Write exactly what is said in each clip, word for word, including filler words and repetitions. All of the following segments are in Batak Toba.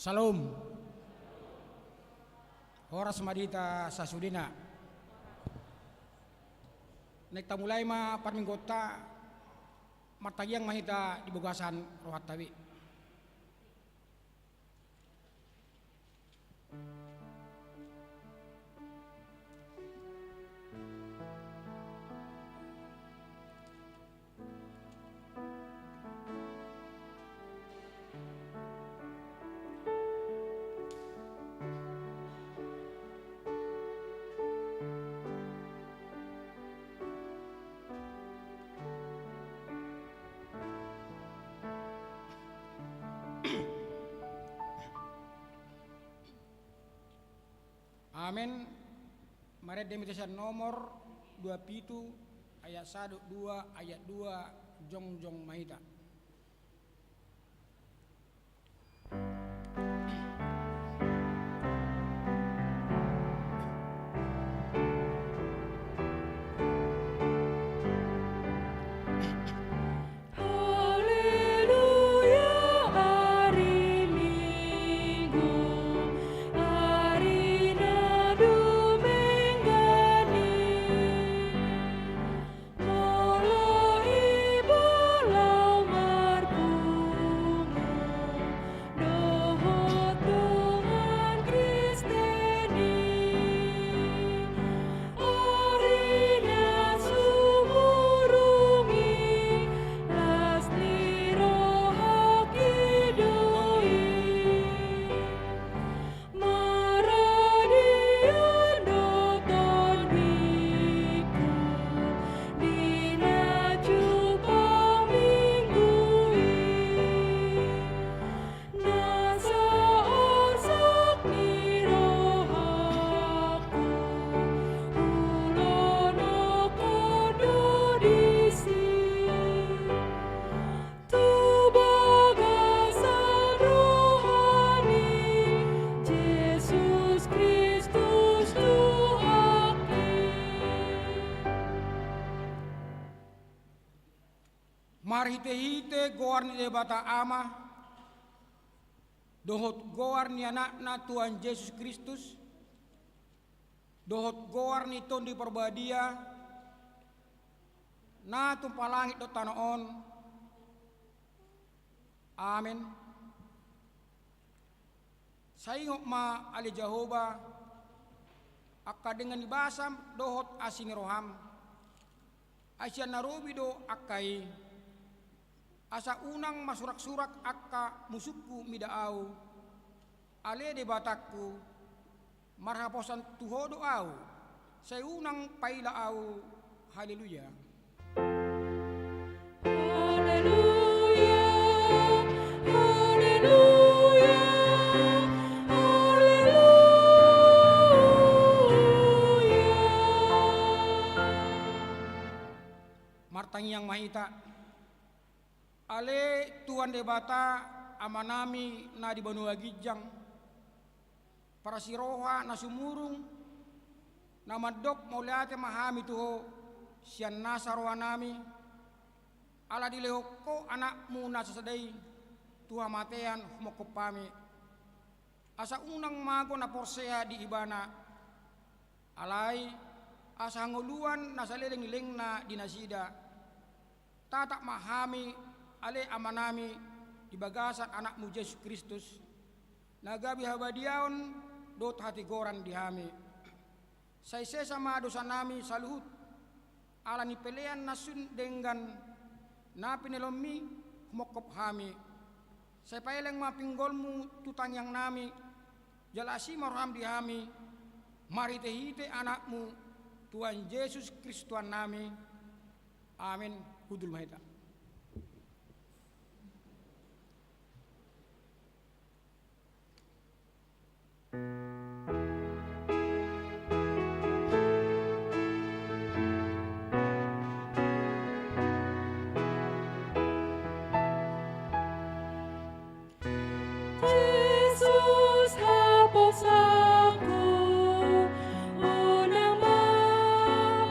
Shalom. Horas ma di hita sasudena. Naeng tamulai ma parmingguonta, martangiang ma hita di bagasan rohanta be. Amen. Marende ma hita sian nomor dua pitu, ayat sada, dua, ayat dua, jongjong ma hita. Haleluya, ari Minggu, ari na dumenggan i. Molo iba laho marpungu dohot dongan Kristen i, ari na sumurung i, las ni rohangki do i. Maradian do tondingku di na jumpang Minggu i, nasa arsak ni rohangku, hulonokkon do disi. Tu bagasan roha ni Jesus Kristus Tuhanki. Marhitehite goar ni Debata Ama, dohot goar ni Anakna Tuhan Jesus Kristus, dohot goar ni Tondi Parbadia, na tumpah langit dohot tano on. Amen. Sai ingot ma ale Jahowa, angka denggan ni basam dohot asi ni roham. Ai sian na robi do angka i, asa unang marsuraksurak angka musungku mida ahu. Ale Debatangku, marhaposan tu Ho do ahu, sai unang paila ahu. Haleluya. Haleluya, haleluya, haleluya. Martangiang ma hita. Ale Tuhan Debata, Amanami na di banua ginjang, parasiroha na sumurung, na mandok mauliate ma hami tu Ho sian nasa rohanami, ala dilehon Ho Anakmu na sasada i tu hamatean humongkop hami. Asa unang mago na porsea di Ibana, alai asa hangoluan na saleleng ni lelengna di nasida. Tatap ma hami, ale Amanami, di bagasan Anakmu Jesus Kristus, na gabe habadiaon dohot hatigoran di hami. Sai sesa ma dosanami saluhut, ala ni pelean na sun denggan na pineleonMi humongkop hami. Sai paeleng ma pinggolMu tu tangiangnami, jala asi ma rohaM di hami, marhitehite Anakmu, Tuhan Jesus Kristus Tuhannami. Amen. Hundul ma hita. Jesus haposanku, unang ma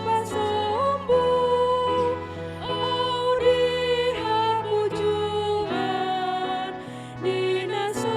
pasombu ahu di hapujungan ni na so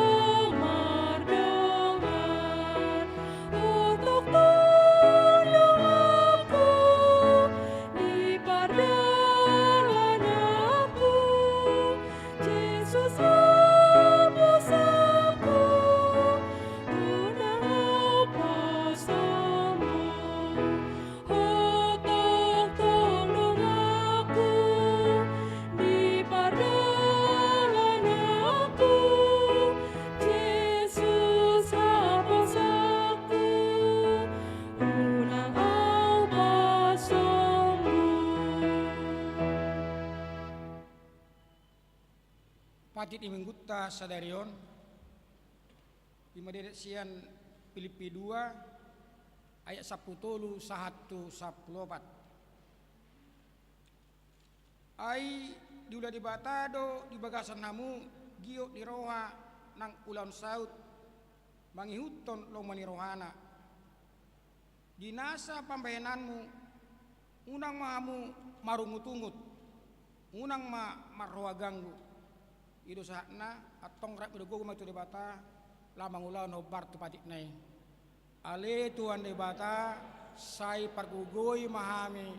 Patik ni minggunta sadari on, i ma didok sian Pilippi dua, ayat sampulu tolu sahat tu sampulu opat. Ai diula Debata do di bagasan hamu giot ni roha nang ulaon saut mangihuthon lomo ni rohana. Di nasa pambahenanmu, unang ma hamu marungutungut, unang ma marroha ganggu. I do sahatna, antong rap ni do gogo ma tu Debata, laho mangulahon hombar tu patikna i. Ale Tuhan Debata, sai pargogoi ma hami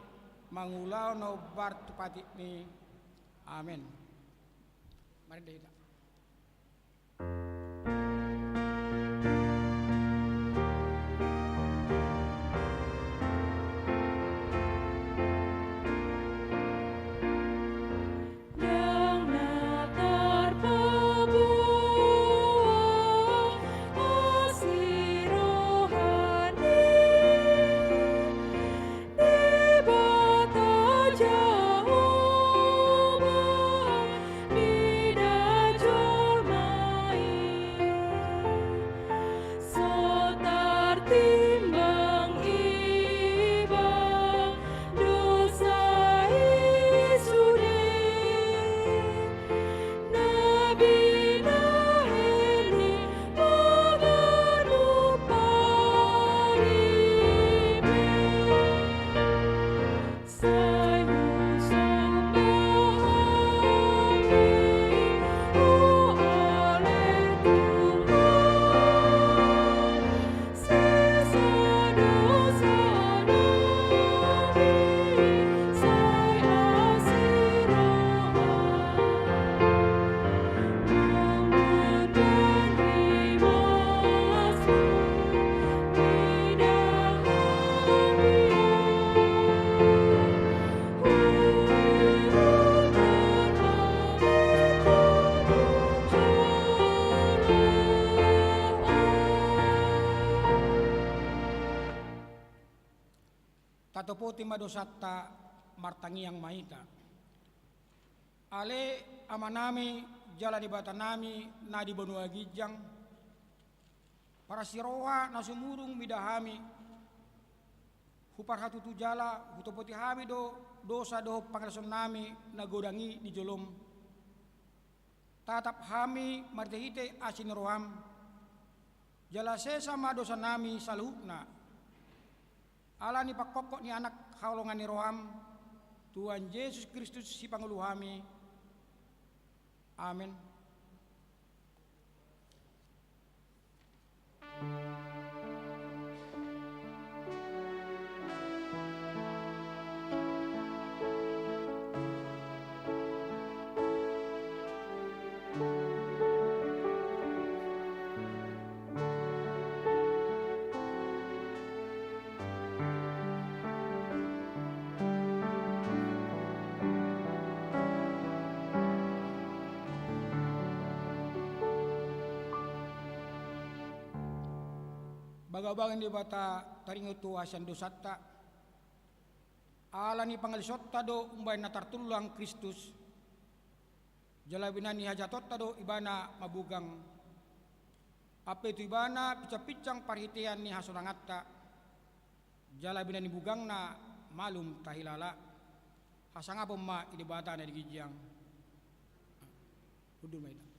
mangulahon hombar tu patikmi. Amen. Marende hita. Debata Jahowa, mida jolma i, so tartimbang ibana dosa i sude. Na binahen i mangadopi pe. Sai husomba hami, o ale Tuhan, sesa dosa nami, sai asi roham. Tatopoti ma dosanta, martangiang ma hita. Ale Amanami jala Debatanami na di banua ginjang, parasiroha na sumurung mida hami, huparhatutu jala hutopoti hami do dosa dohot pangalesonnami na godang i di jolom. Tatap hami marhitehite asi ni roham, jala sesa ma dosanami saluhutna. Ala ni pangkophop ni Anak haholongan ni roham, Tuhan Jesus Kristus Sipangolu hami. Amen. Bagabaga ni Debata taringot tu hasian dosanta, ala ni pangalesonta do umbahen na tartullang Kristus, jala binahen ni hajahatonta do Ibana mabugang. Ampe tu Ibana pinsangpinsang parhitean ni hasonanganta, jala binahen ni bugangna malum tahilala. Hasangapon ma di Debata na di ginjang. Hundul ma hita.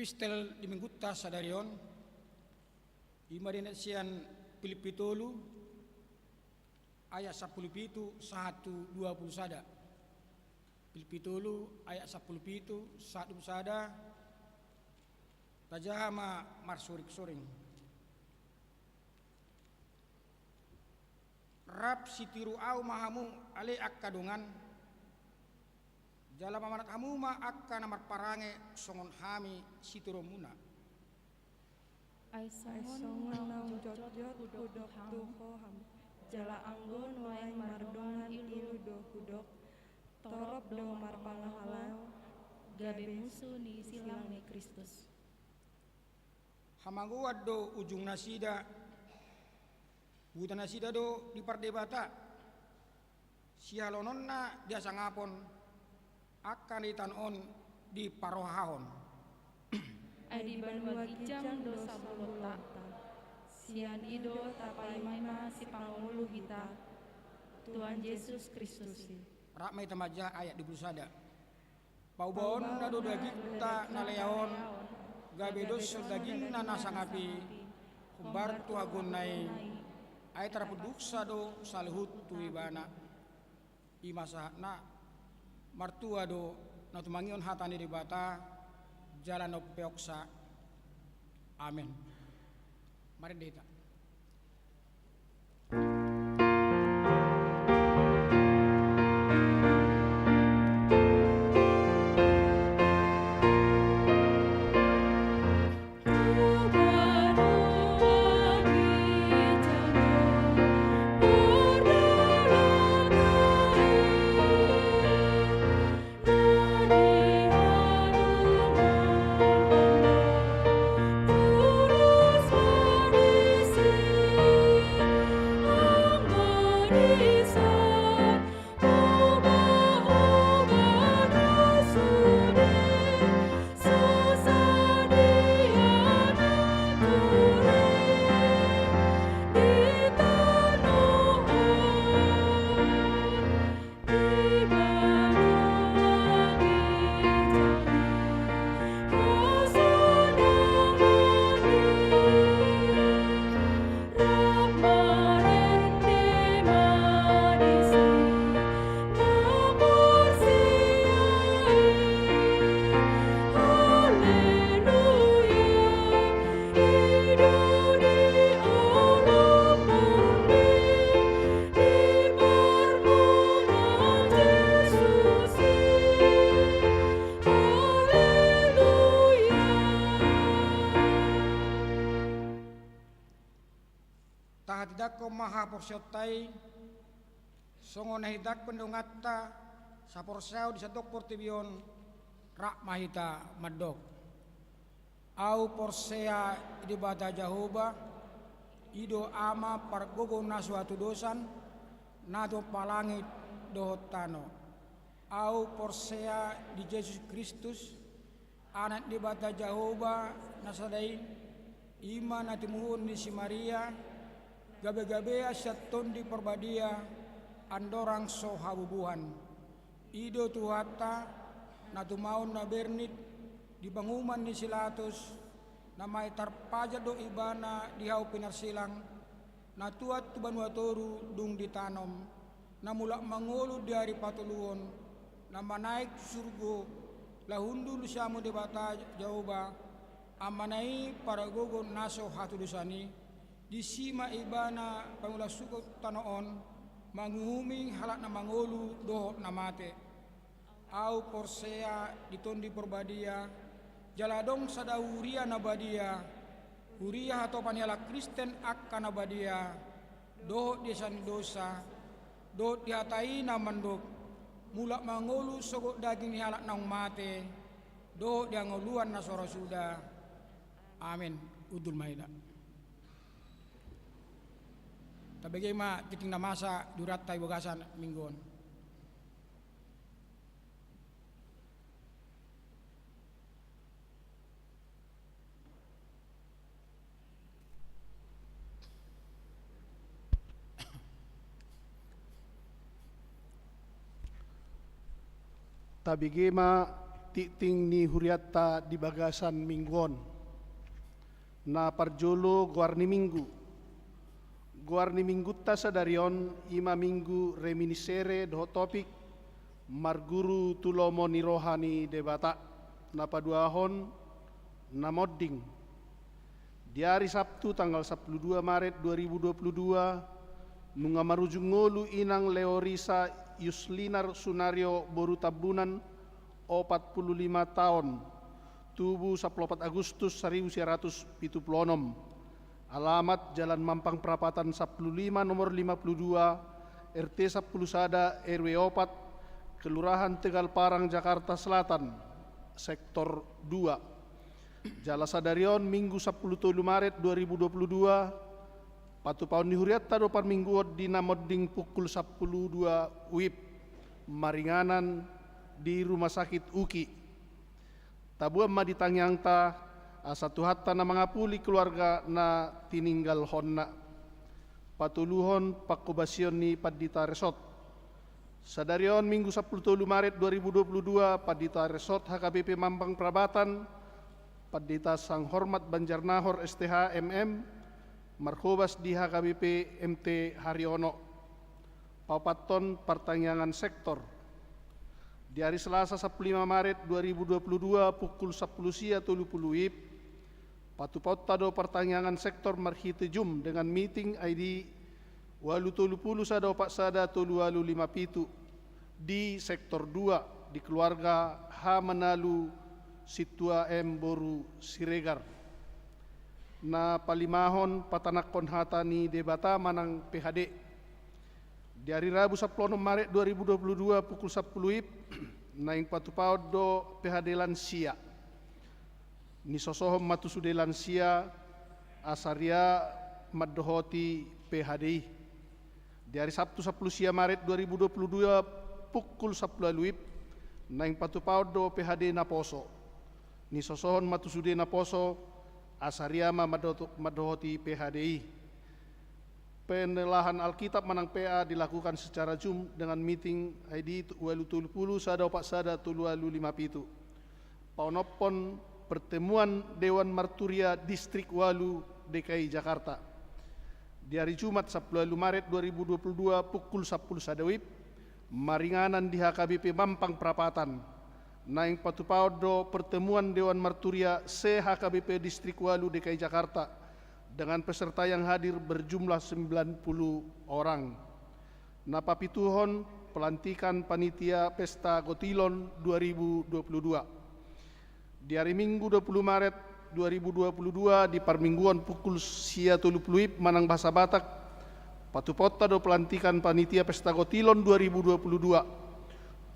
Epistel di minggunta sadari on, i ma na sian Pilippi tolu, ayat sampulu pitu sahat tu dua pulu sada. Pilippi tolu ayat sampulu pitu sahat dua pulu sada. Tajaha ma marsuring-suring. Rap sitiru ahu ma hamu, ale angka dongan, jala mamanat hamu ma angka na marparange songon hami sitiruonmuna. Ai songon naung jotjot hudok tu ho hamu, jala anggo nuaeng mardongan ilu do hudok, torop do marpangahalao, gabe musu ni silang ni Kristus. Hamagoan do ujung nasida, buta nasida do di pardebata, sihalononna diasangapon, angka na di tano on diparrohahon. Ai di banua ginjang do sabolonta, sian i do tapaima sipangolu hita, Tuhan Jesus Kristus i. Rap ma hita manjaha ayat dua pulu sada. Paubaonna do dagingta na lea on, gabe doshon dagingna na sangap i, hombar tu hagoluanna i, ai tarpunduksa do saluhut tu ibana. I ma sahatna. Martua do na tumangihon hata ni Debata, jala na umpeopsa. Amen. Marende hita. Tahatindangkon ma haporseaonta i, songon na hinindangkon ni donganta, saporseaon di sandok portibi on, rap ma hita mandok. Ahu porsea di Debata Jahowa, i do Ama pargogo na so hatudosan, na tumompa langit dohot tano. Ahu porsea di Jesus Kristus, Anak ni Debata Jahowa na sada i, i ma na timuhuon ni si Maria, gabegabean sian Tondi Parbadia, andorang so habubuhan. I do Tuhanta, na tumaon na bernit di panguhuman ni si Latus, na mahe tarpajal do ibana di hau pinarsilang, na tuat tu banua toru dung ditanom, na mulak mangolu di ari patoluhon, na manaek tu surgo, laho hundul sian hamu Debata Jahowa, Amana i pargogo na so hatudosan i, disi ma ibana pangula suhut tano on, manguhumi halak na mangolu dohot na mate. Ahu porsea di Tondi Parbadia, jala adong sada huria na badia, huria hatopan ni halak Kristen angka na badia, dohot di esa ni dosa, dohot di hata i na mandok, mulak mangolu sogot daging ni halak naung mate, dohot di hangoluan na so ra suda. Amen. Hundul ma hita. Tabege ma tingting na masa di hurianta di bagasan minggu on. Tabege ma Tingting ni hurianta di bagasan minggu on. Na parjolo, goar ni minggu. Goar ni minggunta sadari on i ma minggu reminiscere dohot topik marguru tu lomo ni roha ni Debata. Na paduahon, na monding. Di ari Sabtu tanggal sampulu dua Maret dua ribu dua puluh dua, nunga marujung ngolu inang Leorisa Yuslinar Sunario boru Tambunan, opat pulu lima taon, tubu sampulu opat Agustus saribu sia ratus pitu pulu onom. Alamat Jalan Mampang Prapatan sampulu lima nomor lima pulu dua, R T sampulu sada, R W opat, Kelurahan Tegal Parang, Jakarta Selatan, Sektor dua. Jala sadari on, Minggu sampulu tolu Maret dua ribu dua puluh dua, patupaon ni hurianta do parmingguon di na monding pukul sampulu dua WIB, maringanan di Rumah Sakit UKI. Taboan ma di tangiangta, asa Tuhanta na mangapuli keluarga na tininggalhonna. Patoluhon, pangkobasion ni Pandita Resort. Sadari on, Minggu sampulu tolu Maret dua ribu dua puluh dua, Pandita Resort H K B P Mampang Prapatan, Pandita Sanghormat Banjarnahor S T H M M, marhobas di H K B P M T Haryono. Paopathon, partangiangan sektor. Di ari Selasa sampulu lima Maret dua ribu dua puluh dua, pukul sampulu sia tolu pulu WIB, patupaonta do partangiangan sektor marhite Zoom dengan meeting I D ualu tolu pulu sada opat sada tolu ualu lima pitu di sektor dua di keluarga H Manalu Sintua M boru Siregar. Na palimahon, patanakhon hata ni Debata manang P H D. Di ari Rabu sampulu onom Maret dua ribu dua puluh dua, pukul sampulu WIB, naeng patupaon do P H D lansia. Nisosohon ma tu sude lansia asa ria mandohoti P H D i. Di ari Sabtu sampulu sia Maret dua ribu dua puluh dua, pukul sampulu ualu WIB, naeng patupaon do P H D naposo. Nisosohon ma tu sude naposo asa ria ma mandoto-, mandohoti P H D i. Penelahan Alkitab manang P A dilakukan secara Zoom dengan meeting I D ualu tolu pulu sada opat sada tolu ualu lima pitu. Paonomhon, pertemuan Dewan Marturia Distrik ualu D K I Jakarta. Di ari Jumat sampulu ualu Maret dua ribu dua puluh dua, pukul sampulu sada WIB, maringanan di H K B P Mampang Prapatan. Naeng patupaon do pertemuan Dewan Marturia se-H K B P Distrik ualu D K I Jakarta, dengan peserta yang hadir berjumlah sembilan puluh orang. Na papituhon, pelantikan panitia Pesta Gotilon dua ribu dua puluh dua. Di ari Minggu dua pulu Maret dua ribu dua puluh dua, di parmingguon, pukul sia tolu pulu WIB manang bahasa Batak, patupaonta do pelantikan panitia Pesta Gotilon dua ribu dua puluh dua.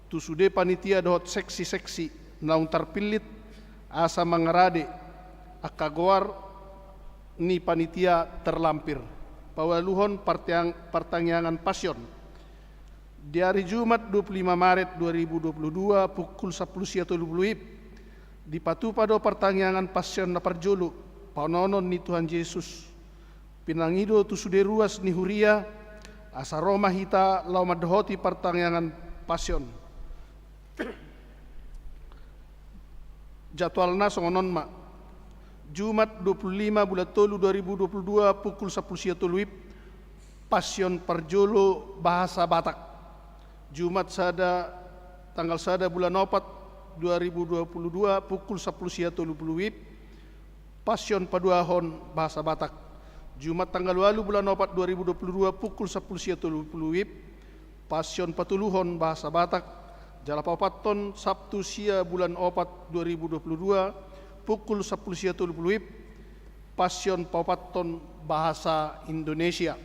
Tu sude panitia dohot seksi-seksi naung tarpillit asa mangarade angka goar ni panitia terlampir. Paualuhon, parteang-, partangiangan Passion. Di ari Jumat dua pulu lima Maret dua ribu dua puluh dua, pukul sampulu sia tolu pulu WIB, dipatupa do partangiangan Passion na parjolo, paononon ni Tuhan Jesus. Pinangido tu sude ruas ni huria, asa ro ma hita laho mandohoti partangiangan Passion. Jadwalna songon on ma. Jumat dua pulu lima bulan tolu dua ribu dua puluh dua, pukul sampulu sia tolu WIB, Passion parjolo bahasa Batak. Jumat sada, tanggal sada bulan opat dua ribu dua puluh dua, pukul sampulu sia tolu pulu WIB, Passion paduahon bahasa Batak. Jumat tanggal ualu bulan opat dua ribu dua puluh dua, pukul sampulu sia tolu pulu WIB, Passion patoluhon bahasa Batak. Jala paopathon, Sabtu sia bulan opat dua ribu dua puluh dua, pukul sampulu sia tolu pulu WIB, Passion paopathon bahasa Indonesia.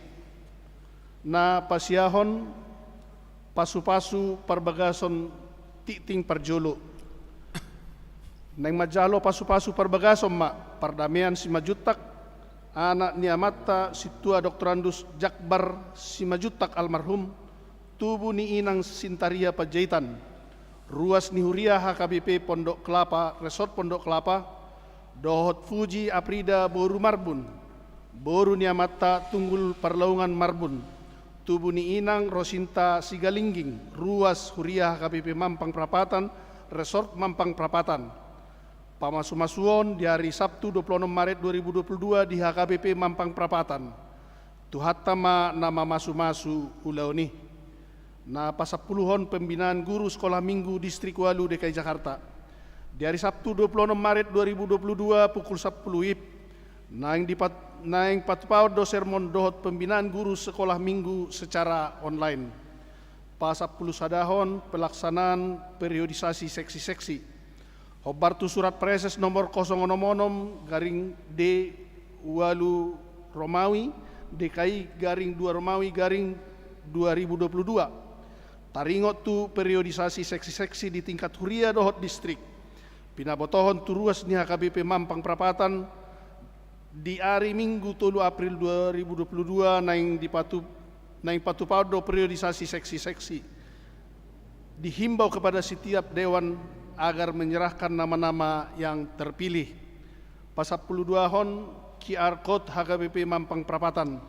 Na pasiahon, pasu-pasu parbagason tingting parjolo. Naeng manjalo pasu-pasu parbagason ma Pardamean Simanjuntak, anak ni amanta Sintua Doktorandus Jakbar Simanjuntak almarhum, tubu ni inang Sintaria Panjaitan, ruas ni huria H K B P Pondok Kelapa, Resort Pondok Kelapa, dohot Fuji Aprida boru Marbun, boru ni amanta Tunggul Parlaungan Marbun, tubu ni inang Rosinta Sigalingging, ruas huria H K B P Mampang Prapatan, Resort Mampang Prapatan. Pamasumasuon di ari Sabtu dua puluh enam Maret dua ribu dua puluh dua di H K B P Mampang Prapatan. Tuhanta ma na mamasumasu ulaon i. Na pasampuluhon Pembinaan Guru Sekolah Minggu Distrik Walu D K I Jakarta. Di ari Sabtu dua puluh enam Maret dua ribu dua puluh dua pukul sapuluh I P, naeng dipat-, naeng patupaon do sermon dohot pembinaan guru sekolah minggu secara online. Pasampulusadahon pelaksanaan periodisasi seksi-seksi. Hombar tu Surat Praeses nomor kosong onom onom garing D walu Romawi, D K I garing dua Romawi garing dua ribu dua puluh dua. Taringot tu periodisasi seksi-seksi di tingkat huria dohot distrik. Pinabotohon tu ruas ni H K B P Mampang Prapatan, di ari Minggu tolu April dua ribu dua puluh dua naeng dipatu-, naeng patupaon do periodisasi seksi-seksi. Dihimbau kepada setiap dewan agar menyerahkan nama-nama yang terpilih. Pasampuluduahon Q R Code H K B P Mampang Prapatan.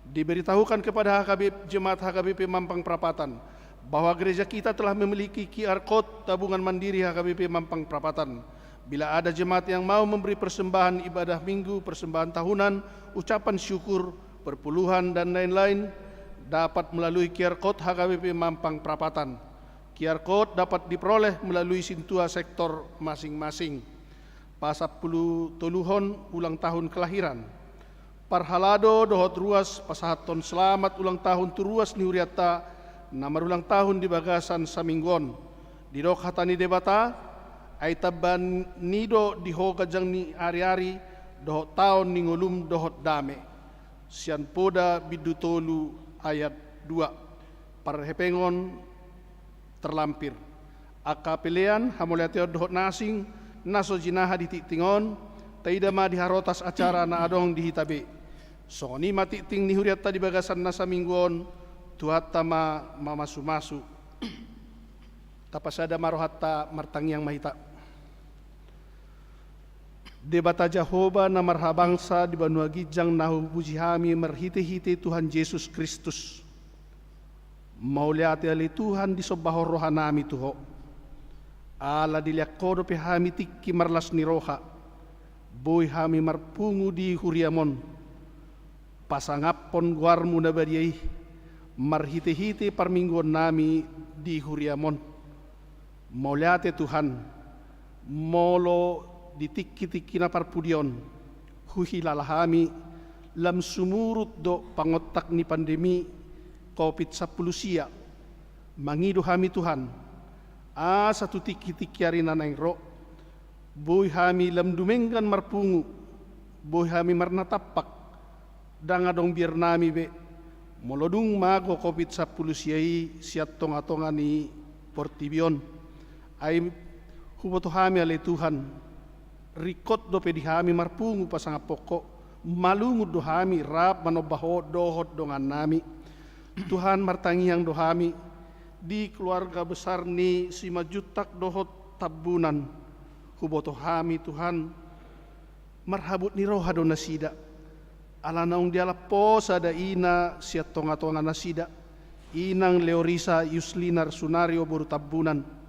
Diberitahukan kepada H K B, Jemaat H K B P Mampang Prapatan, bahwa gereja kita telah memiliki Q R Code Tabungan Mandiri H K B P Mampang Prapatan. Bila ada jemaat yang mau memberi persembahan ibadah minggu, persembahan tahunan, ucapan syukur, perpuluhan, dan lain-lain, dapat melalui Q R Code H K B P Mampang Prapatan. Q R Code dapat diperoleh melalui sintua sektor masing-masing. Pasampulutoluhon ulang tahun kelahiran. Parhalado dohot ruas pasahathon selamat ulang tahun tu ruas ni hurianta na marulang tahun di bagasan saminggu on. Didok hata ni Debata, ai tamba ni do di ho ganjang ni ari-ari dohot taon ni ngolum dohot dame. Sian Poda bindu tolu ayat dua. Parhepengon terlampir. Angka pelean, hamauliateon dohot na asing, na so jinaha di tingting on, taida ma di harotas acara na adong di hita be. Songon i ma tingting ni hurianta di bagasan na saminggu on, Tuhanta ma mamasumasu. Tapasada ma rohanta, martangiang ma hita. Debata Jahowa na marhabangsa di banua ginjang, na hupuji hami marhite-hite Tuhan Jesus Kristus. Mauliate ale Tuhan, disombahon rohanami tu Ho. Ala dilean Ho dope hami tingki marlas ni roha, boi hami marpungu di huriam on, pasangaphon goarmu na badia i, marhite-hite parmingguonnami di huriam on. Mauliate Tuhan, molo di tingki-tingki na parpudi on, huhilala hami, lam sumurut do pangontak ni pandemi covid sampulu sia. Mangido hami Tuhan, asa tu tingki-tingki ari na naeng ro, boi hami lam dumenggan marpungu, boi hami marnatampak, ndang adong biarnami be, molo dung mago covid sampulu sia i sian tonga-tonga ni portibi on. Ai huboto hami ale Tuhan, ringkot dope di hami marpungu pasangaphon Ho, malungun do hami rap manomba Ho dohot dongannami. Tuhan, martangiang do hami di keluarga besar ni Simanjuntak dohot Tambunan. Huboto hami Tuhan, marhabot ni roha do nasida. Ala naung dialap Ho sada ina sian tonga-tonga nasida, inang Leorisa Yuslinar Sunario boru Tambunan.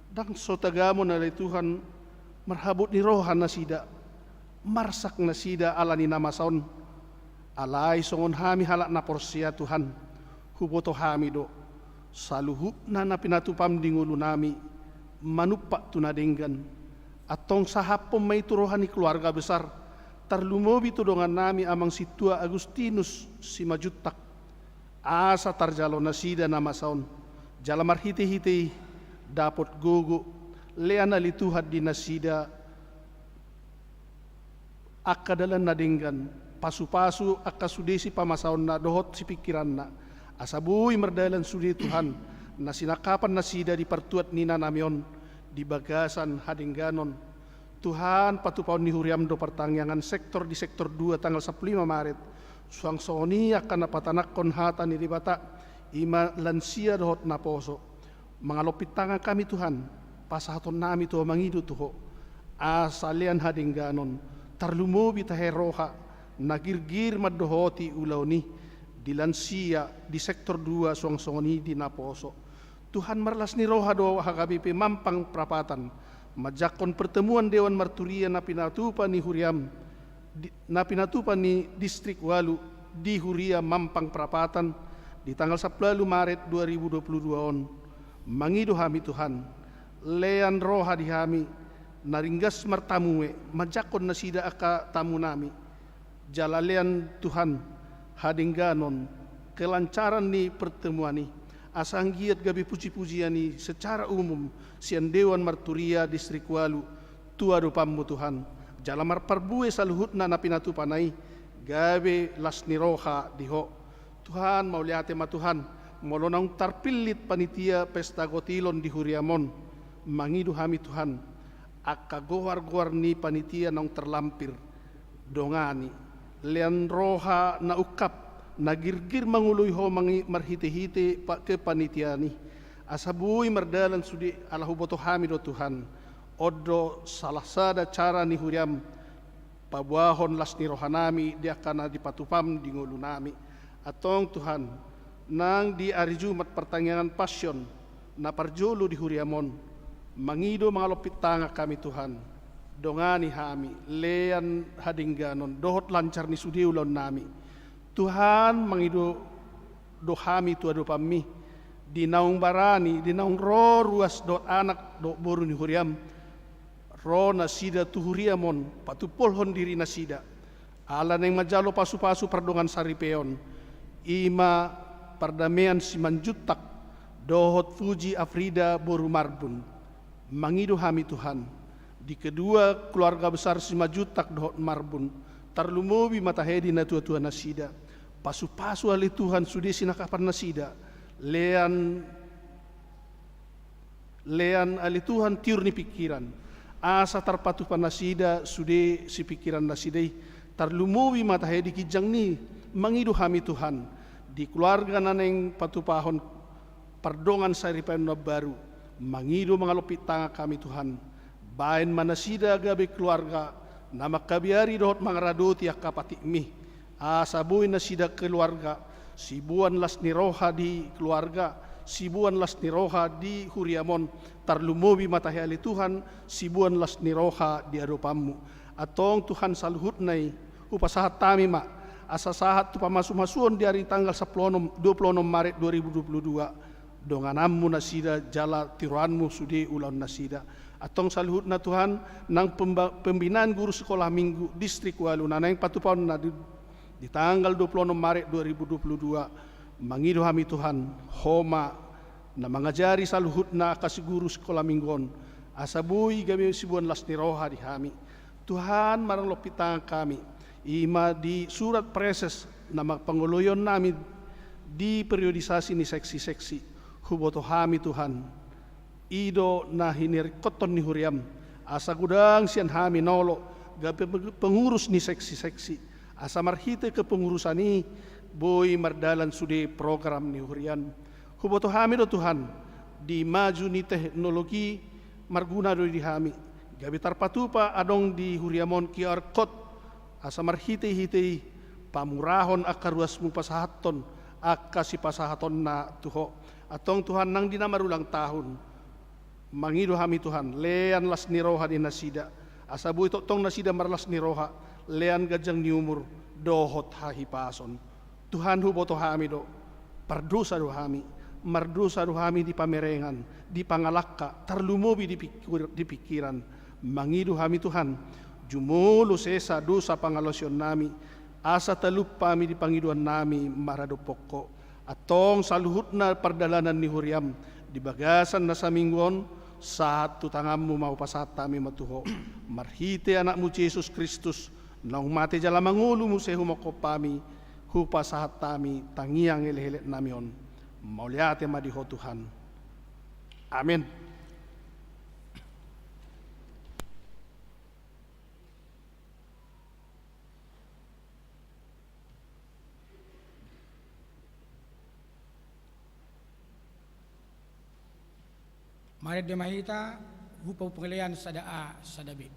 Ndang so tagamon ale Tuhan, marhabot ni roha nasida, marsak nasida ala ni na masa on. Alai songon hami halak na porsea Tuhan, huboto hami do, saluhutna na pinatupam di ngolunami, manumpak tu na denggan. Antong sahaphon ma i tu roha ni keluarga besar, tarlumobi tu dongannami Amang Sintua Agustinus Simanjuntak. Asa tarjalo nasida na masa on, jala marhite-hite i dapot gogo, lean ale Tuhan di nasida angka dalan na denggan, pasu-pasu angka sude sipamasaonna dohot sipingkiranna, asa boi mardalan sude Tuhan, na sinangkapan nasida di partuat ni inanami on di bagasan hadengganon. Tuhan, patupaon ni huriam do partangiangan sektor di sektor dua tanggal sampulu lima Maret, suang songon i angka na patanakhon hata ni Debata, i ma lansia dohot naposo. Mangalompit tangan hami Tuhan, pasahatonnami tu Ho, mangido tu Ho, asa lean hadengganon, tarlumobi tahe roha, na girgir mandohoti ulaon i, di lansia, di sektor dua, suang songon i di naposo. Tuhan, marlas ni roha do H K B P Mampang Prapatan manjangkon pertemuan Dewan Marturia na pinatupa ni huriaM, di, na pinatupa ni Distrik Walu di Huria Mampang Prapatan di tanggal sampulu ualu Maret dua ribu dua puluh dua on. Mangido hami Tuhan, lean roha di hami na ringgas martamue manjangkon nasida angka tamunami. Jala lean Tuhan hadengganon, kelancaran ni pertemuan i, asa anggiat gabe puji-pujian i secara umum sian Dewan Marturia Distrik Walu tu adopanMu Tuhan. Jala marparbue saluhutna na pinatupana i gabe las ni roha di Ho. Tuhan, mauliate ma Tuhan, molo naung tarpillit panitia pesta gotilon di huriaM on. Mangido hami Tuhan, angka goar-goar ni panitia naung terlampir, dongani, lean roha na ungkap, na girgir mangoloi Ho mangi-, marhite-hite pa-, kepanitiaan i. Asa boi mardalan sude, ala huboto hami do Tuhan, on do salah sada cara ni huriaM paboahon las ni rohanami di angka na dipatupaM di ngolunami. Antong Tuhan, nang di ari Jumat partangiangan Passion na parjolo di huriaM on, mangido mangalompit tangan hami Tuhan, dongani hami, lean hadengganon dohot lancar ni sude ulaonnami. Tuhan, mangido do hami tu adopanMi, di naung barani, di naung ro ruas dohot anak dohot boru ni huriaM, ro nasida tu huriaM on, patumpolhon diri nasida. Ala naeng manjalo pasu-pasu pardongan saripeon, i ma Pardamean Simanjuntak dohot Puji Afrida boru Marbun. Mangido hami Tuhan, di kedua keluarga besar Simanjuntak dohot Marbun, tarlumobi ma tahe di natua-tua nasida. Pasu-pasu ale Tuhan sude sinangkapan nasida, lean Lean ale Tuhan tiur ni pingkiran, asa tarpatupa nasida sude sipingkiran nasida i, tarlumobi ma tahe di ginjang ni. Mangido hami Tuhan, di keluarga na naeng patupahon pardongan saripeon na baru, mangido mangalompit tangan hami Tuhan, baen ma nasida gabe keluarga na mangkabiari dohot mangaradoti angka patikMi. Asa boi nasida keluarga, siboan las ni roha di keluarga, siboan las ni roha di huriaM on, tarlumobi ma tahe ale Tuhan, siboan las ni roha di adopanMu. Antong Tuhan saluhutna i, hupasahat hami ma, asa sahat tu pamasu-masuon di ari tanggal sampulu onom, dua puluh onom Maret dua ribu dua puluh dua. DongananMu nasida jala tiroanMu sude ulaon nasida. Antong saluhutna Tuhan, nang pemba-, pembinaan guru sekolah minggu distrik walu na naeng patupaonna di, di tanggal dua puluh onom Maret dua ribu dua puluh dua, mangido hami Tuhan, Ho ma na mangajari saluhutna angka si guru sekolah minggu on, asa boi gabe siboan las ni roha di hami. Tuhan, marlompit tangan hami, i ma di surat praeses na mangpangoloion nami di periodisasi ni seksi-seksi. Huboto hami Tuhan, i do na hiniringkothon ni huriaM, asa godang sian hami na olo gabe peng-, pengurus ni seksi-seksi, asa marhite kepengurusan i boi mardalan sude program ni huriaM. Huboto hami do Tuhan, di maju ni teknologi marguna do di hami, gabe tarpatupa adong di huriaM on Q R code, asa marhite-hite i pamurahon angka ruasMu pasahathon angka sipasahatonna tu Ho. Antong Tuhan, nang di na marulang tahun, mangido hami Tuhan, lean las ni roha di nasida, asa boi tongtong nasida marlas ni roha, lean ganjang ni umur dohot hahipason. Tuhan, huboto hami do, pardosa do hami, mardosa do hami di pamerengan, di pangalangka, tarlumobi di pingkir-, di pingkiran. Mangido hami Tuhan, jumolo sesa dosa pangalaosionnami, asa talup hami di pangidoannami maradophon Ho. Antong saluhutna pardalanan ni huriaM di bagasan na saminggu on, sahat tu tanganMu ma hupasahat hami ma tu Ho. Marhite AnakMu Jesus Kristus, naung mate jala mangolu muse humongkop hami, hupasahat hami tangiang elekeleknami on. Mauliate ma di Ho Tuhan. Amen. Marende ma hita, hupa pangalean sada A, sada B.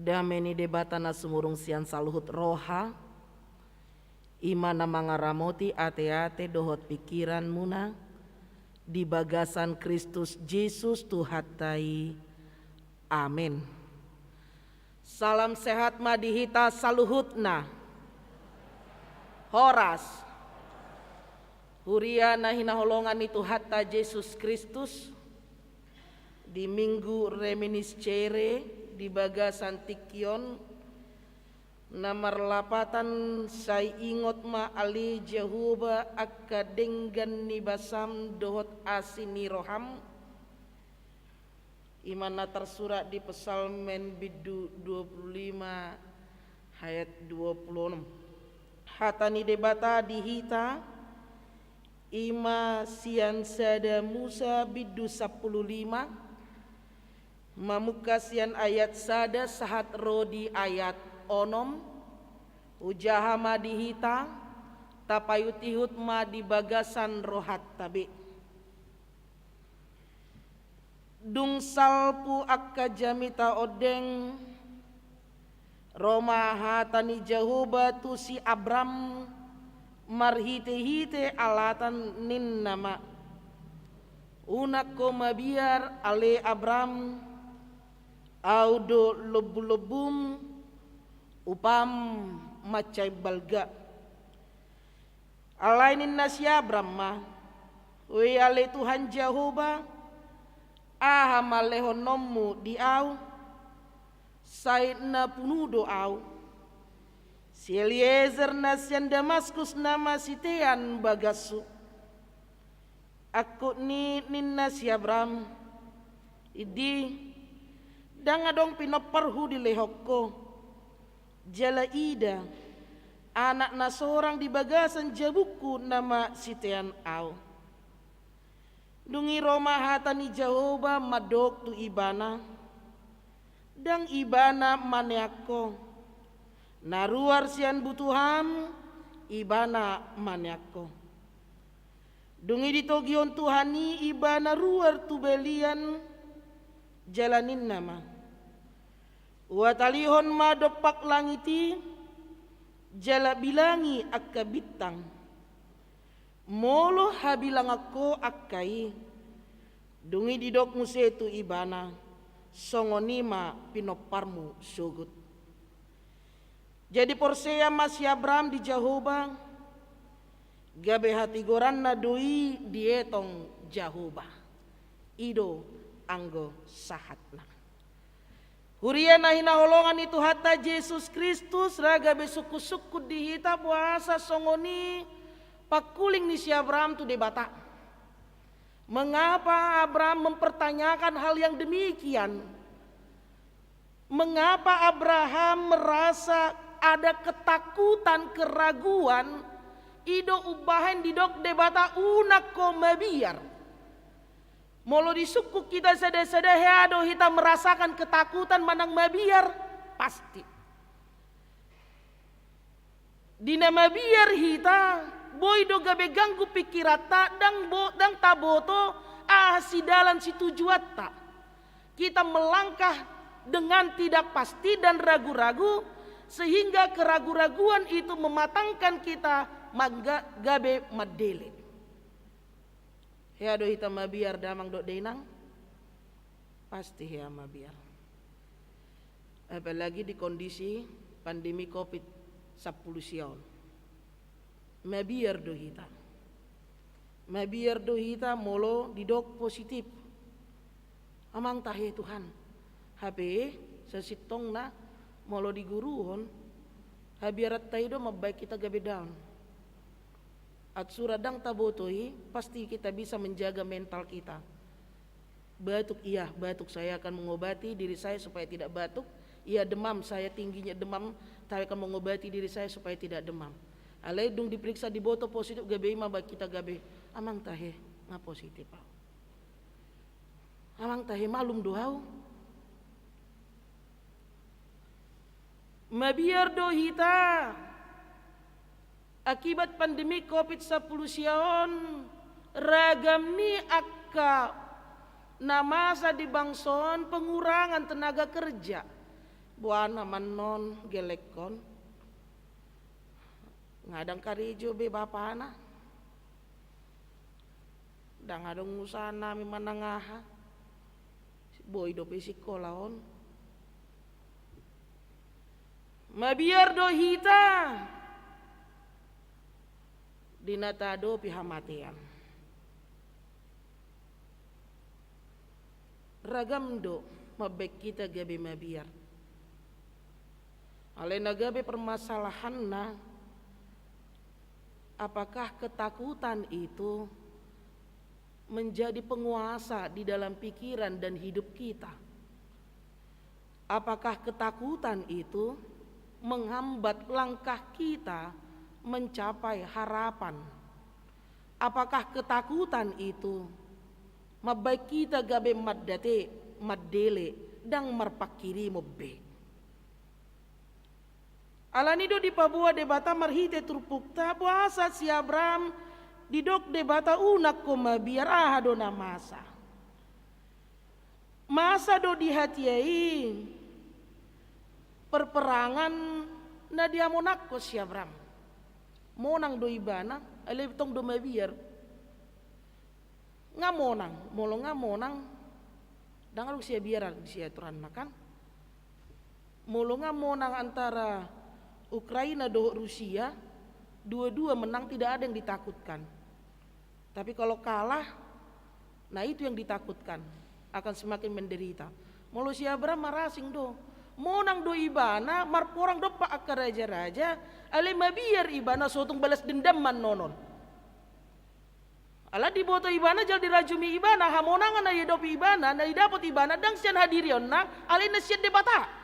Dame ni Debata na sumurung sian saluhut roha, i ma na mangaramoti ateate dohot pingkiranmuna di bagasan Kristus Jesus Tuhanta i. Amen. Salam sehat ma di hita saluhutna. Horas. Huria na hinaholongan ni Tuhanta Jesus Kristus, di Minggu Reminiscere di bagasan tingki on, na marlapatan sai ingot ma ale Jahowa angka denggan ni basam dohot asi ni roham, i ma na tarsurat di Psalmen bindu dua puluh lima ayat dua puluh enam. Hata ni Debata di hita, i ma sian sada Musa bindu sampulu lima, mamungka sian ayat sada sahat ro di ayat onom, hujaha ma di hita, tapaihutihut ma di bagasan rohanta be. Dung salpu angka jamita ondeng, ro ma hata ni Jahowa tu si Abram marhitehite alatan, ninna ma: Unang ho mabiar, ale Abram, Ahu do lombulombum, upam mansai balga. Alai ninna si Abram ma: Oi ale Tuhan Jahowa, aha ma lehononmu di ahu? Sai na punu do ahu. Si Eliezer na sian Damaskus nama sitean bagashu. Angkup ni ninna si Abram: Indi, ndang adong pinomparhu dilehon ho. Jala ida, anak na sorang di bagasan jabungku nama sitean ahu. Dung i ro ma hata ni Jahowa mandok tu ibana: Ndang ibana manean ho. Na ruar sian butuham, ibana manean ho. Dung i ditogihon Tuhan i ibana ruar tu balian, jala ninna ma: Huatalihon ma dompak langit i, jala bilangi angka bintang. Molo habilangan ho angka i, dung i didok muse tu ibana: Songon i ma pinomparmu sogot. Jadi porsea ma si Abram di Jahowa, gabe hatigoranna do i dietong Jahowa. I do anggo sahatna. Huria na hinaholongan ni Tuhanta Jesus Kristus, ra gabe sungkunsungkun di hita boasa songon i pangkuling ni si Abram tu Debata. Mengapa Abraham mempertanyakan hal yang demikian? Mengapa Abraham merasa ada ketakutan, keraguan? I do umbahen didok Debata: Unang ho mabiar. Molo disungkun hita sadasada, hea do hita merasakan ketakutan manang mabiar? Pasti. Di na mabiar hita, boi do gabe ganggu pingkiranta, ndang bo-, ndang taboto aha sidalan situjuanta. Kita melangkah dengan tidak pasti dan ragu-ragu, sehingga keragu-raguan itu mematangkan kita mangga-, gabe mandele. Hea do hita mabiar, damang dohot dainang? Pasti hea mabiar. Apalagi di kondisi pandemi covid sampulu sia on. Mabiar do hita. Mabiar do hita molo didok positif. Amang tahe Tuhan. Hape sasintongna molo diguruhon, habiaranta i do mambahen hita gabe down. Atsura ndang taboto i, pasti kita bisa menjaga mental kita. Batuk, iya, batuk, saya akan mengobati diri saya supaya tidak batuk. Iya, demam, saya tingginya demam, saya akan mengobati diri saya supaya tidak demam. Alai dung diperiksa, diboto positif, gabe i ma ba hita gabe: Amang tahe, nga positif ahu. Amang tahe, malum do ahu. Mabiar do hita. Akibat pandemi covid sampulu sia on, ragam ni angka na masa di bangso on pengurangan tenaga kerja. Boana mannon gelekkon, nga dang karejo be bapana, dang adong usaha nami manang aha, boi dope sikola on. Mabiar do hita di na taadopi hamatean. Ragam do mambaen hita gabe mabiar. Alai na gabe permasalahanna, apakah ketakutan itu menjadi penguasa di dalam pikiran dan hidup kita? Apakah ketakutan itu menghambat langkah kita mencapai harapan? Apakah ketakutan itu mambaen hita gabe mandate, mandele, dang marpanghirimon be? Alani do dipaboa Debata marhite turpukta, boasa si Abraham didok Debata unang ho mabiar, aha do na masa. Masa do di hatiha i perperangan na dihamonanghon si Abraham. Monang do ibana, alai tong do mabiar. Nga monang, molo nga monang, dang adong siabiaran di siaturanna kan. Molo nga monang antara Ukraina dohot Rusia, dua-dua menang, tidak ada yang ditakutkan. Tapi kalau kalah, nah itu yang ditakutkan, akan semakin menderita. Molo si Abraham marasing do, monang do ibana, marporang dompak angka raja-raja, alai mabiar ibana, so tung balas dendam mannonon. Ala diboto ibana jala dirajumi ibana, hamonangan na diadopi ibana, na didapot ibana, dang sian hadirionna, alai na sian Debata.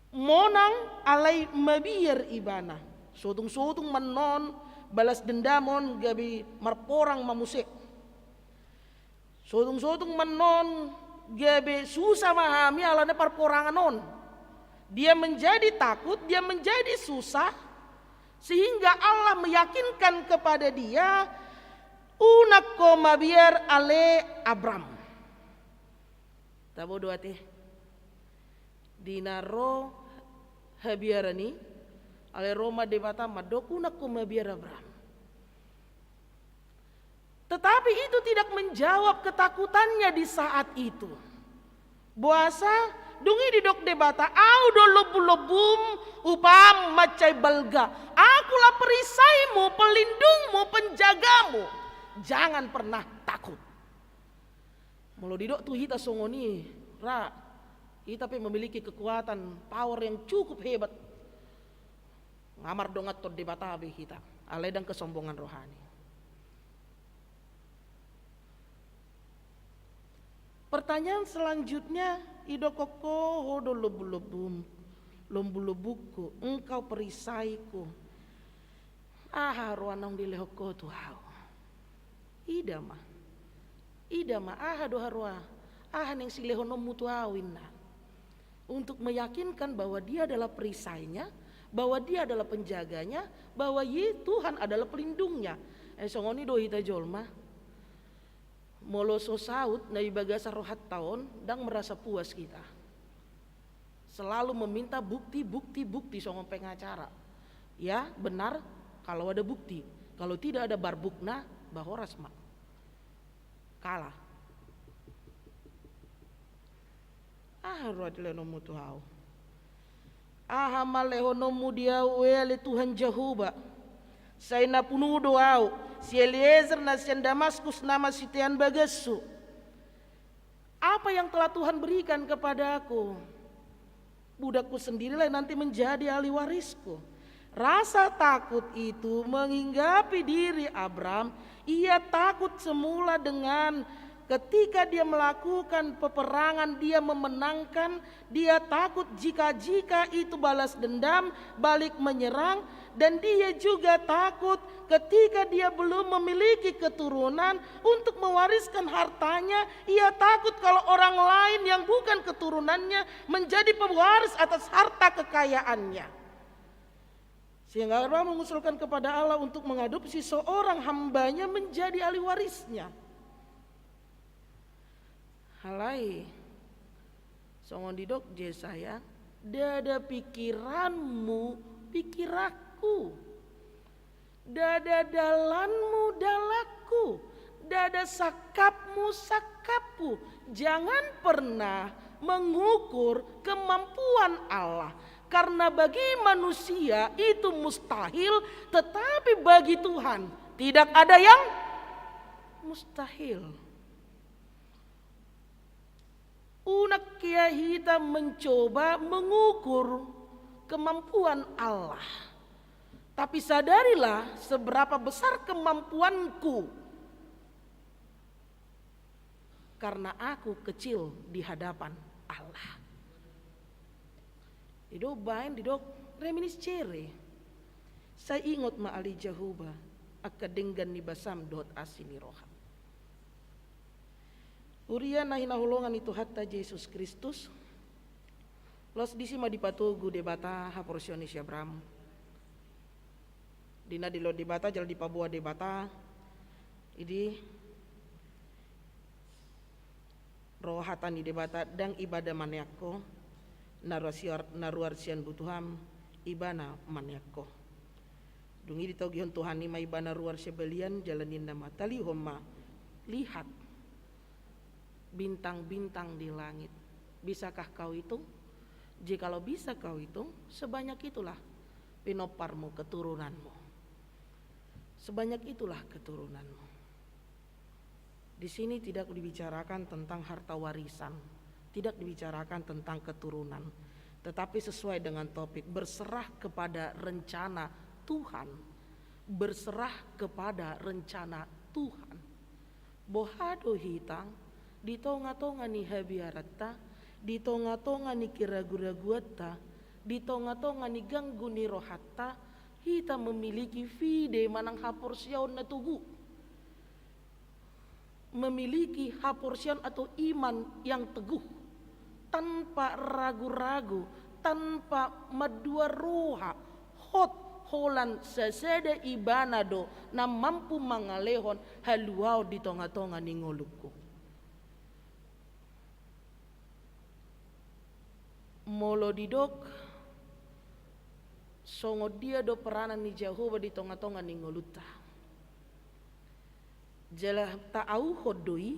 Monang alai mabiar ibana. Sotung-sotung mannon balas dendam on gabe marporang ma muse. Sotung-sotung mannon gabe susah ma hami alana parporangan on. Dia menjadi takut, dia menjadi susah, sehingga Allah meyakinkan kepada dia, unang ho mabiar ale Abram. Tabo do ate. Di na ro habiaran i, ale ro ma Debata mandok unang ho mabiar Abram. Tetapi itu tidak menjawab ketakutannya di saat itu. Boasa, dung i didok Debata, au do lombu-lombum, upam mansai balga. Akulah perisaimu, pelindungmu, penjagamu. Jangan pernah takut. Molo didok tu hita songon i, ra, hita pe memiliki kekuatan, power yang cukup hebat. Nga mardonganhon Debata be hita, alai dang kesombongan rohani. Pertanyaan selanjutnya, idokkon ho, ho do lombu-lombum, lombu-lombungku, engkau perisaiku. Aha roa naung dilehon ho tu ahu? Ida ma. Ida ma, aha do haroa, aha naeng silehononmu tu ahu, inna. Untuk meyakinkan bahwa dia adalah perisainya, bahwa dia adalah penjaganya, bahwa Ye-, Tuhan adalah pelindungnya. Eh, songon i do hita jolma. Molo so saut na di bagasan rohanta on, dang merasa puas kita. Selalu meminta bukti, bukti, bukti, songon pengacara. Ya, benar, kalau ada bukti. Kalau tidak ada barbukna, ba horas ma. Kalah. Aha roa dilehononmu tu ahu? Aha ma lehononmu di ahu, ale Tuhan Jahowa? Sai na pungu do ahu, si Eliezer na sian Damaskus nama sitean bagashu. Apa yang telah Tuhan berikan kepadaku? Budakku sendirilah nanti menjadi ahli warisku. Rasa takut itu menghinggapi diri Abram. Ia takut semula dengan ketika dia melakukan peperangan, dia memenangkan. Dia takut jika-jika itu balas dendam, balik menyerang. Dan dia juga takut ketika dia belum memiliki keturunan untuk mewariskan hartanya. Ia takut kalau orang lain yang bukan keturunannya menjadi pewaris atas harta kekayaannya. Sehingga Abram mengusulkan kepada Allah untuk mengadopsi seorang hamba-Nya menjadi ahli warisnya. Alai, Songon didok Jesaya, "Ndada pikiranmu pikiranku, ndada dalanmu dalanku, ndada sangkapmu sangkapku." Jangan pernah mengukur kemampuan Allah, karena bagi manusia itu mustahil, tetapi bagi Tuhan tidak ada yang mustahil. Unang hea hita mencoba mengukur kemampuan Allah. Tapi sadarilah seberapa besar kemampuanku, karena aku kecil di hadapan Allah. Ido baen didok reminiscere. Sai ingot ma ale Jahowa angka denggan ni basam dohot asi ni roham. Huria na hinaholongan ni Tuhanta Jesus Kristus, laos disi ma dipatogu Debata haporseaon ni si Abraham. Di na dilehon Debata jala dipaboa Debata, idi ro hata ni Debata, "Ndang ibana maneang ho, na ruar sian, na ruar sian butuham, ibana maneang ho." Dung i ditogihon Tuhan i ma ibana ruar sian balian, jala ninna ma, "Talihon ma, lihat bintang-bintang di langit. Bisakah kau hitung? Jikalau bisa kau hitung, sebanyak itulah pinomparmu, keturunanmu. Sebanyak itulah keturunanmu." Di sini tidak dibicarakan tentang harta warisan, tidak dibicarakan tentang keturunan, tetapi sesuai dengan topik, berserah kepada rencana Tuhan, berserah kepada rencana Tuhan. Boha do hita di tonga-tonga ni habiaranta, di tonga-tonga ni keragu-raguanta, di tonga-tonga ni ganggu ni rohanta, hita memiliki fide manang haporseaon na togu, memiliki haporseaon atau iman yang teguh, tanpa ragu-ragu, tanpa mandua roha, hot holan sasada ibana do na mampu mangalehon haluaon di tonga-tonga ni ngolungku. Molo didok songon dia do peranan ni Jahowa di tonga-tonga ni ngolunta, jala taauhon do i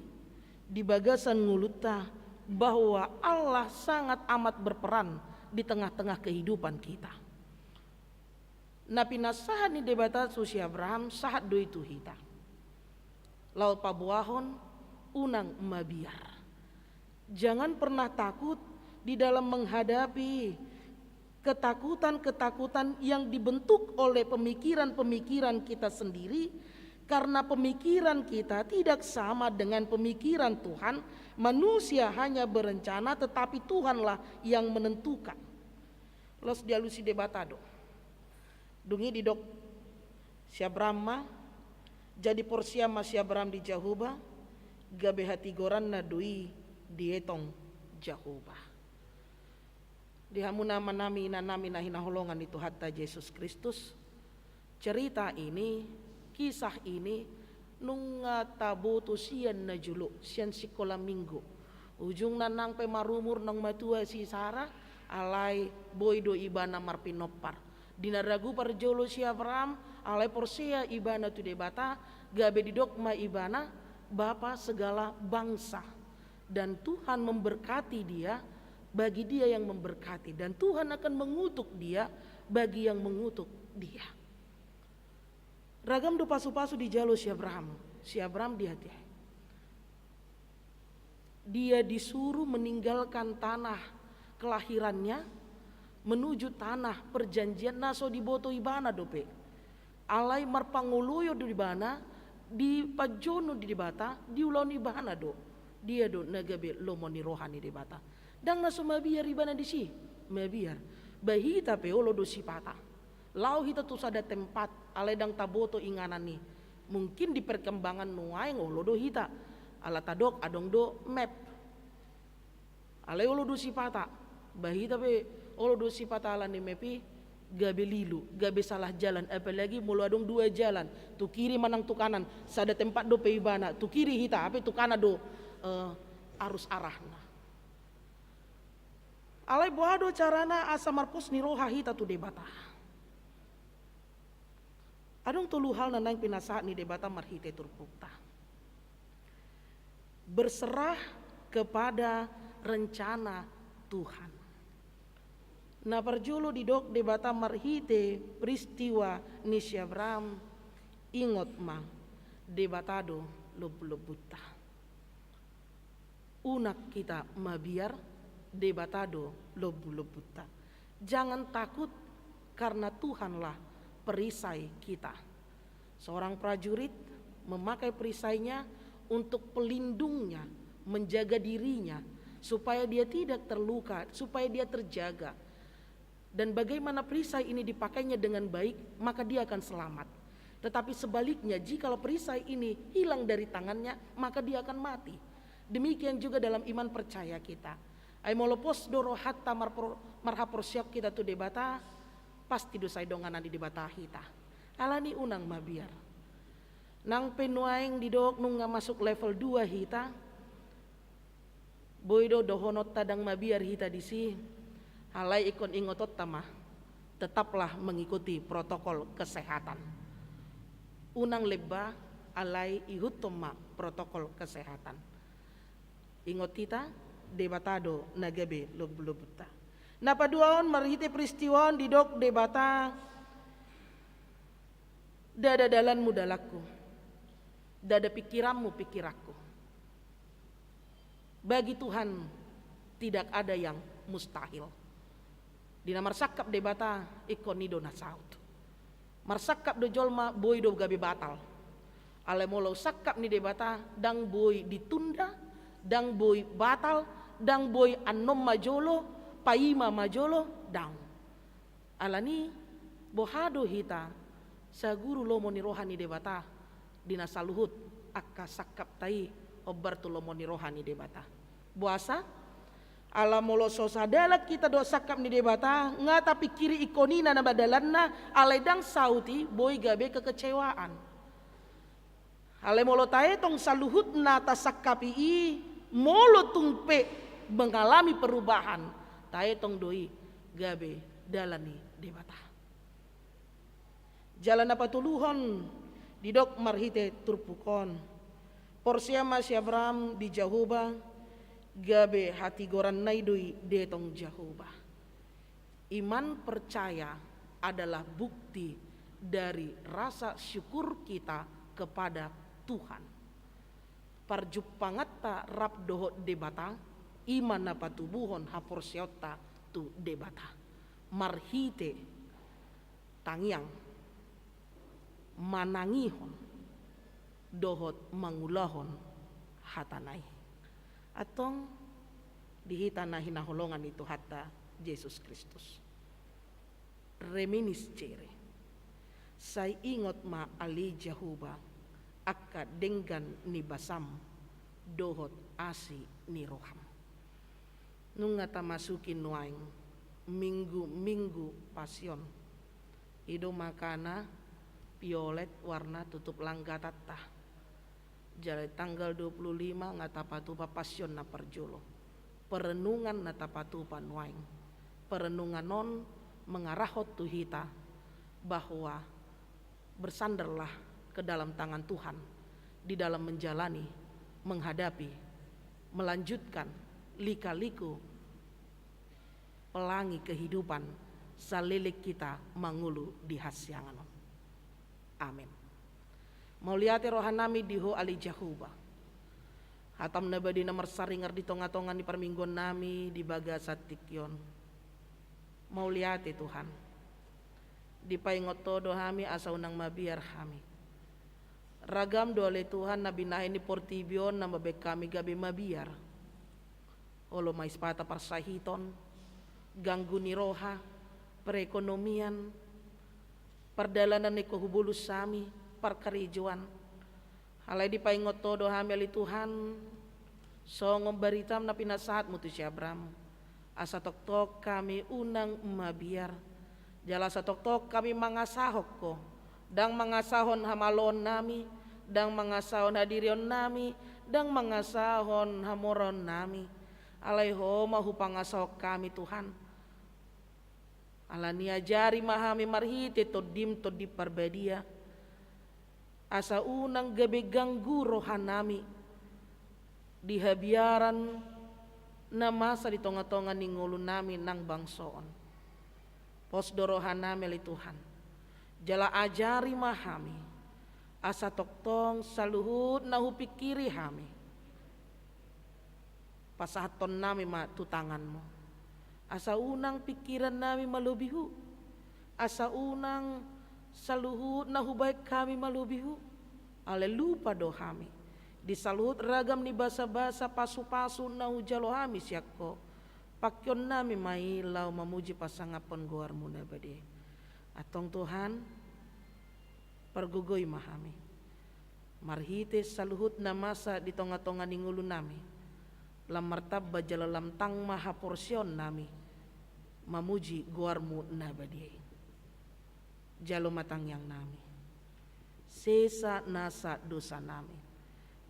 di bagasan ngolunta bahwa Allah sangat amat berperan di tengah-tengah kehidupan kita. Na pinasahat ni Debata tu si Abraham, sahat do i tu hita. Laho paboahon, unang mabiar. Jangan pernah takut di dalam menghadapi ketakutan-ketakutan yang dibentuk oleh pemikiran-pemikiran kita sendiri, karena pemikiran kita tidak sama dengan pemikiran Tuhan. Manusia hanya berencana, tetapi Tuhanlah yang menentukan. Laos dialusi Debata do. Dung i didok si Abraham ma, jadi porsea ma si Abraham di Jahowa, gabe hatigoranna do i dietong Jahowa. Di hamu amanami, inanami na hinaholongan ni Tuhanta Jesus Kristus, cerita ini, kisah ini, nunga taboto sian na jolo, sian sikola minggu. Ujungna nang pe marumur naung matua si Sara, alai boi do ibana marpinompar. Di na ragu parjolo si Abraham, alai porsea ibana tu Debata, gabe didok ma ibana bapa segala bangsa. Dan Tuhan memberkati dia bagi dia yang memberkati, dan Tuhan akan mengutuk dia bagi yang mengutuk dia. Ragam do pasu-pasu dijalo si Abraham, si Abraham dihatahon. Dia disuruh meninggalkan tanah kelahirannya menuju tanah perjanjian na so diboto ibana dope. Alai marpangoloion do ibana, dipanjouhon do Debata, diulahon ibana do. Dia do na gabe lomo ni roha ni Debata. Ndang na so mabiar ibana disi, mabiar. Ba hita pe olo do sipata. Laho hita tu sada tempat, alai ndang taboto inganan i. Mungkin di perkembangan nuaeng olo do hita. Ala tadok adong do map. Alai olo do sipata. Ba hita pe olo do sipata ala ni map i, gabe lilu, gabe salah jalan, apalagi molo adong dua jalan, tu kiri manang tu kanan, sada tempat dope ibana, tu kiri hita, hape tu kanan do, eh, arus arahna. Alai boha do carana asa marpos ni roha hita tu Debata? Adong tolu hal na naeng pinasahat ni Debata marhite turpukta. Berserah kepada rencana Tuhan. Na parjolo didok Debata marhite peristiwa ni si Abraham, ingot ma, Debata do lombu-lombunta. Unang hita mabiar, Debata do lombu-lombunta. Jangan takut, karena Tuhanlah perisai kita. Seorang prajurit memakai perisainya untuk pelindungnya, menjaga dirinya, supaya dia tidak terluka, supaya dia terjaga. Dan bagaimana perisai ini dipakainya dengan baik, maka dia akan selamat. Tetapi sebaliknya, jikalau perisai ini hilang dari tangannya, maka dia akan mati. Demikian juga dalam iman percaya kita. Ai molo pos do rohanta marpor-, marhaporseaon hita tu Debata, pasti do sai donganan ni Debata hita. Alani unang mabiar. Nang pe nuaeng didok nunga masuk level dua hita, boi do dohononta ndang mabiar hita disi, alai ingkon ingotonta ma, tetaplah mengikuti protokol kesehatan. Unang lemba, alai ihuthon ma protokol kesehatan. Ingot hita, Debata do na gabe lombu-lombunta. Na paduahon, marhite peristiwa on didok Debata, ndada dalanmu dalanku, ndada pikiranmu pikiranku. Bagi Tuhan tidak ada yang mustahil. Di na marsangkap Debata, ingkon i do na saut. Marsangkap do jolma, boi do gabe batal. Alai molo sangkap ni Debata, ndang boi ditunda, ndang boi batal, ndang boi annon ma jolo, paima ma jolo, ndang. Alani, boha do hita saguru lomo ni roha ni Debata, di na saluhut angka sangkapta i hombar tu lomo ni roha ni Debata. Boasa? Ala molo so sadalan hita dohot sangkap ni Debata, nga tapingkiri ingkon i na madalanna, alai ndang saut i, boi gabe kekecewaan. Alai molo taetong saluhutna tasangkapi i, molo tung pe mengalami perubahan, taetong do i gabe dalan ni Debata. Jala na patoluhon, didok marhite turpuk on, porsea ma si Abraham di Jahowa, gabe hatigoranna i do i dietong Jahowa. Iman percaya adalah bukti dari rasa syukur kita kepada Tuhan. Parjumpanganta rap dohot Debata, i ma na patubuhon haporseaonta tu Debata. Marhite tangiang, manangihon, dohot mangulahon hataNa i. Antong di hita na hinaholongan ni Tuhanta Jesus Kristus. Reminiscere. Sai ingot ma ale Jahowa, angka denggan ni basam, dohot asi ni roham. Nunga tamasuki nuaeng Minggu-Minggu Pasion. I do makana piolet warna tutup langgatanta. Jala tanggal dua puluh lima nga tapatupa Pasion na parjolo. Perenungan na tapatupa nuaeng. Perenungan on mengarahon tu hita bahwa bersandarlah ke dalam tangan Tuhan di dalam menjalani, menghadapi, melanjutkan lika-liku pelangi kehidupan saleleng hita mangolu di hasiangan on. Amen. Mauliate rohanami di Ho ale Jahowa. HataM na badia na marsaringar di tonga-tonga ni parmingguannami di bagasan tingki on. Mauliate Tuhan. Dipaingot Ho do hami asa unang mabiar hami. Ragam do ale Tuhan na binahen ni portibi on na mambahen hami gabe mabiar. Olo ma i sipata parsahiton, ganggu ni roha, perekonomian, pardalanan na ingkon hubolus hami, parkarejoan. Alai dipaingot Ho do hami ale Tuhan, songon baritaM na pinasahatMu tu si Abraham. Asa tongtong hami unang mabiar. Jala asa tongtong hami mangasahon Ho. Ndang mangasahon hamaloonnami, ndang mangasahon hadirionnami, ndang mangasahon hamoraonnami. Alai Ho ma hupangasahon hami, Tuhan. Alani i ajari ma hami marhite Tondim, Tondi Parbadia, asa unang gabe ganggu rohanami di habiaran na masa di tonga-tonga ni ngolunami nang bangso on. Pos do rohanami ale Tuhan, jala ajari ma hami, asa tongtong saluhut na hupingkiri hami, pasahathonnami ma tu tanganmu. Asa unang pingkirannami malobi Ho, asa unang saluhut na hubaen hami malobi Ho. Alai lupa do hami di saluhut ragam ni basa-basa, pasu-pasu na hujalo hami sian Ho. Pangkeonnami ma i laho mamuji pasangaphon goarmu na badia i. Antong Tuhan, pargogoi ma hami marhite saluhut na masa di tonga-tonga ni ngolunami, lam martamba jala lam tang ma haporseaonnami mamuji goarmu na badia i. Jalo ma tangiangnami. Sesa nasa dosanami.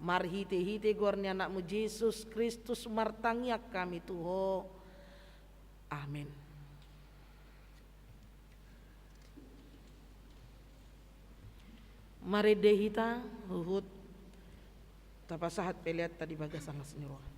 Marhite-hite goar ni Anakmu Jesus Kristus martangiang hami tu Ho. Amen. Marende hita huhut tapasahat peleanta di bagasan las ni roha.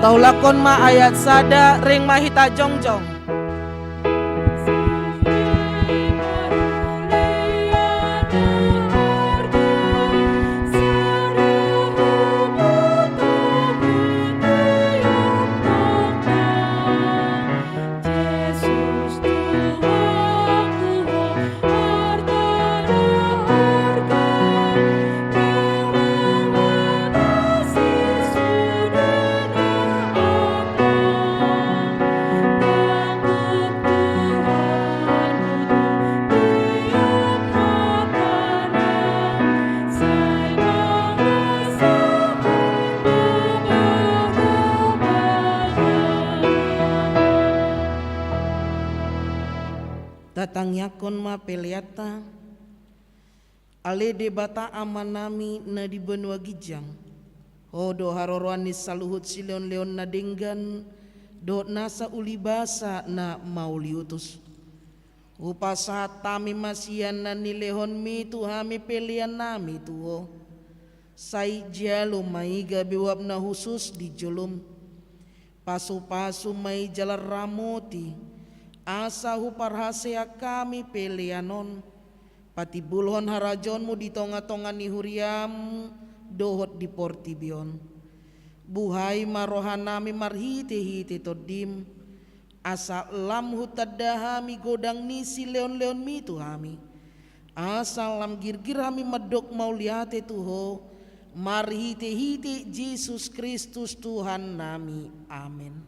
Taulahon ma ayat sada, ring ma hita jongjong. Tatangiangkon ma peleanta. Ale Debata Amanami na di banua ginjang, Ho do haroroan ni saluhut silehon-lehon na denggan dohot nasa ulibasa na mauliutus. Hupasahat hami ma sian na nilehonmi tu hami peleannami tu Ho. Sai jalo ma i gabe uap na hushus di jolom. Pasu-pasu ma i jala ramoti, asa huparhaseang hami pelean on, patimbulhon harajaonmu di tonga-tonga ni huriam dohot di portibi on. Buhai ma rohanami marhite-hite Tondim, asa lam hutanda hami godang ni silehon-lehonmi tu hami, asa lam girgir hami mandok mauliate tu Ho Marhite-hite Jesus Kristus Tuhannami. Amen.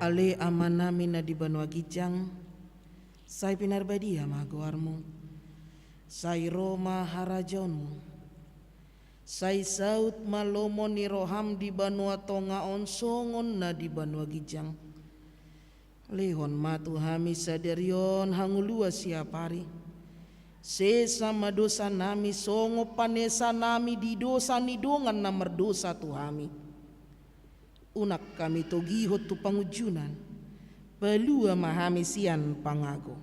Ale Amanami na di banua ginjang, sai pinarbadia ma goarmu, sai ro ma harajaonmu, sai saut ma lomo ni roham di banua tonga on songon na di banua ginjang. Lehon ma tu hami sadari on hangoluan siapari. Sesa ma dosanami songon panesanami di dosa ni dongan na mardosa tu hami. Unang hami togihon tu pangunjunan, palua ma hami sian pangago.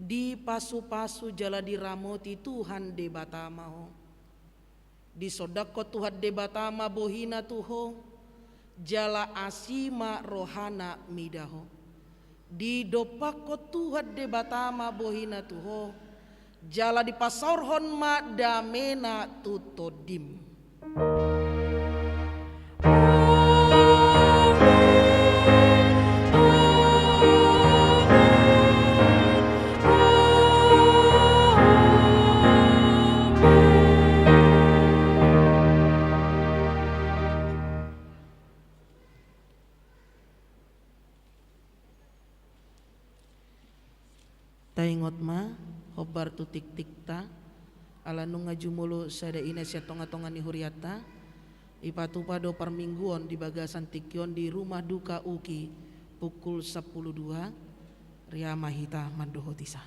Dipasu-pasu jala diramoti Tuhan Debata ma ho. Disondangkon Tuhan Debata ma bohina tu ho, jala asi ma rohana mida ho. Didompakkon Tuhan Debata ma bohina tu ho, jala dipasaorhon ma damena tu tondim. Taingot ma, hombar tu tiktikta, ala nunga jumolo sada ina sian tonga-tonga ni hurianta, ipatupa do parmingguon di bagasan tingki on di Rumah Duka UKI pukul sampulu dua, ria ma hita mandohoti sa.